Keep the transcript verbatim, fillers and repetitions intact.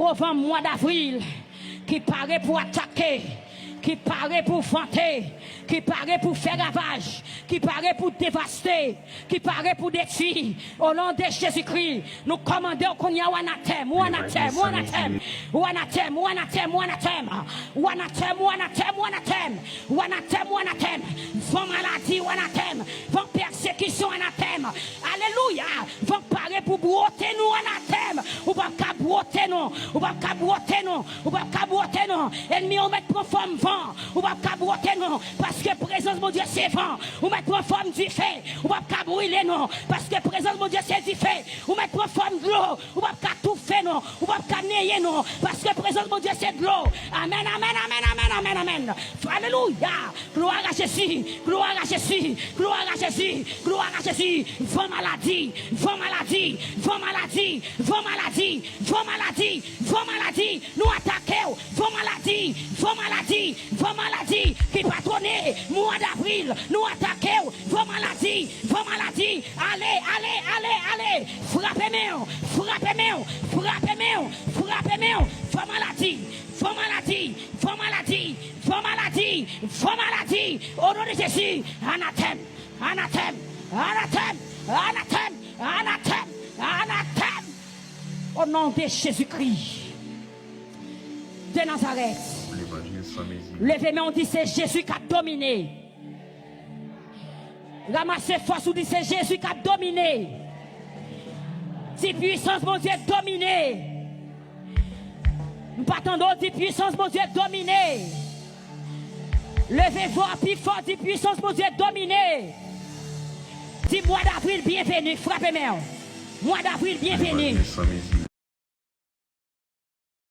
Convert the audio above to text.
Novanm, mwa davril, ki pare pou atake, ki pare pou vante, ki pare pou fè ravaj, ki pare pou devaste, ki pare pou detwi. O non de Jezikri, nou kòmande w kounye a, w anatèm, w anatèm, w anatèm, w anatèm, w anatèm, w anatèm, w anatèm, w anatèm, w anatèm, w anatèm, w anatèm. Van maladi, w anatèm. Van pèsekisyon, anatèm. Alelouya. Van k pare pou bwote nou, anatèm. Ou p ap ka bwote nou. Ou p ap ka bwote nou. Ou p ap ka bwote nou. Ènmi an, ou mèt pran fòm van. Ou p ap ka bwote nou. Paske prezans Bondye se van. Ou mèt pran fòm dife. Ou p ap ka brile nou. Paske prezans Bondye se dife. Ou mèt pran fòm dlo. Ou p ap ka toufe nou. Ou p ap ka neye nou. Paske prezans Bondye se dlo. Amèn, amèn, amèn, amèn, amèn, amèn. Alelouya. Gloire à Jésus, gloire à Jésus, gloire à Jésus, gloire à Jésus. Van maladi, van maladi, van maladi, van maladi, van maladi, van maladi. Nou atake w, van maladi, van maladi, van maladi ki patwone mwa davril. Nou atake w, van maladi, van maladi. Ale, ale, ale, ale. Frape men w, frape men w, frape men w, frape men w. Van maladi, van maladi, van maladi, van maladi, van maladi. O non de Jezi, anatèm, anatèm, anatèm, anatèm, anatèm, anatèm. O non de Jezikri de Nazarèt. Levanjil san mezi. Leve men w, di se Jezi k ap domine. Ranmase fòs ou, di se Jezi k ap domine. Di pwisans Bondye domine. M pa tande w, di pwisans Bondye domine. Leve vwa pi fò, di pwisans Bondye domine. Di mwa davril byenveni, frape men w. Mwa davril byenveni.